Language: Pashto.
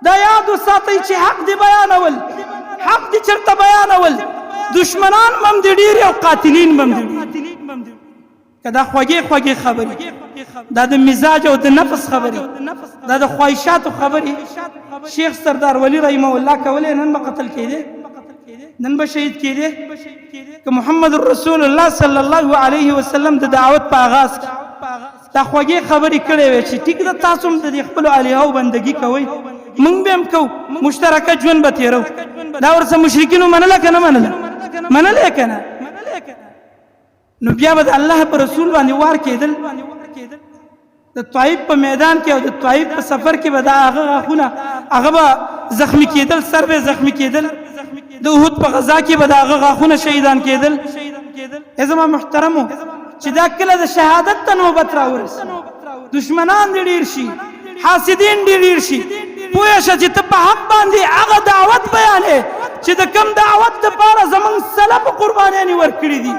دا یاد وساتئ چې حق دی بیانول، حق دی چرته بیانول، دشمنان مم دی ډیر او قاتلین مم دی ډیر. که دا خوږې خوږې خبرې، دا د مزاج او د نفس خبرې، دا د خواهشاتو خبرې شیخ سردار ولی رحمه الله کولې، نن به قتل کېدی، نن به شهید کېدی؟ که محمد رسول الله صلی الله علیه وسلم د دعوت په آغاز کې دا خوږې خبرې کړې وې چې ټیک ده، تاسو هم د دې خپلو الهو بندګي کوئ، موږ به هم کوو، مشترکه ژوند به تېرو، دا ورڅه مشرکینو منله که نه منله؟ منله یې که نه؟ نو بیا به د الله پر رسول باندې وار کېدل؟ د طایف په میدان کې او د طایف په سفر کې به د هغه غاښونه هغه به زخمی کېدل، سر به زخمی کېدل، د احد په غزا کې به د هغه غاښونه شهیدان کېدل. زما محترمو، چې دا کله د شهادت ته نوبت راورسي، دشمنان دې ډېر شي، حاسدین دې ډېر شي، پوه شه چې ته په حق باندې هغه دعوت بیانې چې د کم دعوت دپاره زمونږ سلف قربانیانې ورکړي دي.